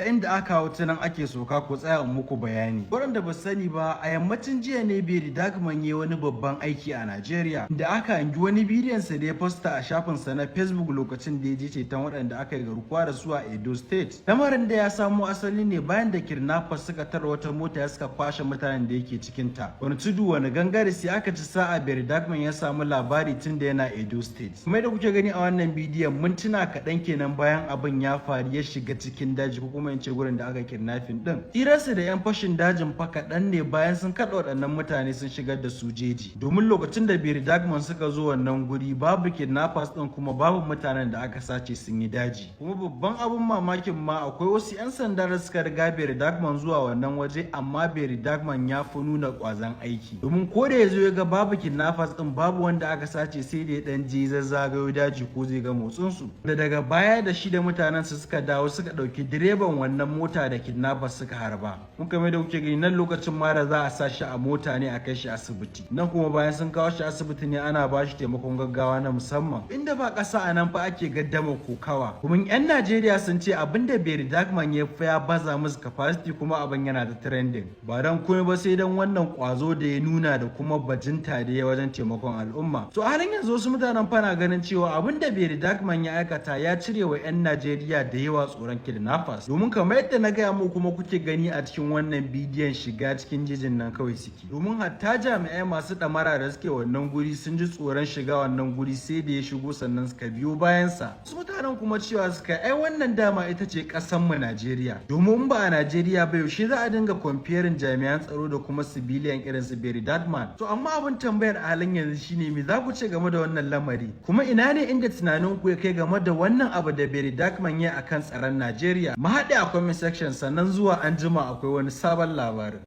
Inda aka hau ta nan ake sauka. Ku tsaya in muku bayani. Waɗanda ba sani ba, a yammacin jiya ne Very Darkman ya wani babban aiki a Najeriya, da aka hangi wani bidiyon sa da ya posta a shafinsa na Facebook lokacin da ya je ceton waɗanda aka yi garkuwa da su a Edo State. Lamarin da ya samo asali ne bayan da kidnappers suka tara wata mota, suka kwashe mutanen da yake cikin ta. Wani tudu wani gangare, sai aka ci sa'a Very Darkman ya samu labari tun da yana Edo State. Kuma da kuke gani a wannan bidiyon, mintuna kaɗan kenan bayan abin ya faru ya shiga cikin daji, ko kuma in ce gurin da aka kidnapping din. Tsirarsa da 'yan fashin dajin fa kaɗan ne bayan sun kaɗa waɗannan mutane sun shigar da su jeji. Domin lokacin da Very Darkman suka zo wannan guri, babu kidnappers din, kuma babu mutanen da aka sace, sun yi daji. Kuma babban abun mamakin ma, akwai wasu 'yan sanda da suka riga Very Darkman zuwa wannan waje, amma Very Darkman ya fi nuna ƙwazon aiki. Domin ko da ya zo ya ga babu kidnappers din, babu wanda aka sace, sai da ya ɗan je zazzagayo daji ko zai ga motsin su. Da daga baya da shi da mutanen su suka dawo, suka ɗauki direban wannan mota da kidnappers suka harba. Kun kamar da kuke gani nan, lokacin ma da za a sa shi a mota ne a kai shi asibiti. Nan kuma bayan sun kawo shi asibiti ne, ana ba shi taimakon gaggawa na musamman. Inda ba ƙasa a nan fa ake gaddama kokawa. Kuma 'yan Najeriya sun ce abin da Very Darkman ya fa ya baza musu capacity, kuma abin yana da trending. Ba dan komai ba sai dan wannan kwazo da ya nuna da kuma bajinta da ya wajen taimakon al'umma. So a halin yanzu wasu mutanen fa na ganin cewa abin da Very Darkman ya aikata ya cire wa 'yan Najeriya da yawa tsoron kidnappers. Domin kamar yadda na gaya muku kuma kuke gani a cikin wannan bidiyon, shiga cikin jejin nan kawai suke. Domin hatta jami'ai masu ɗamara da suke wannan guri sun ji tsoron shiga wannan guri, sai da ya shigo sannan suka biyo bayansa. Wasu mutanen kuma cewa suka ai wannan dama ita ce ƙasar mu Najeriya. Domin ba a Najeriya ba, yaushe za a dinga comparing jami'an tsaro da kuma civilian irin su Very Darkman? To amma abin tambayar a halin yanzu shine, me za ku ce game da wannan lamari? Kuma ina ne inda tunanin ku ya kai game da wannan abu da Very Darkman ya akan tsaron Najeriya? Mu haɗe a comment section, sannan zuwa anjima akwai wani sabon labarin.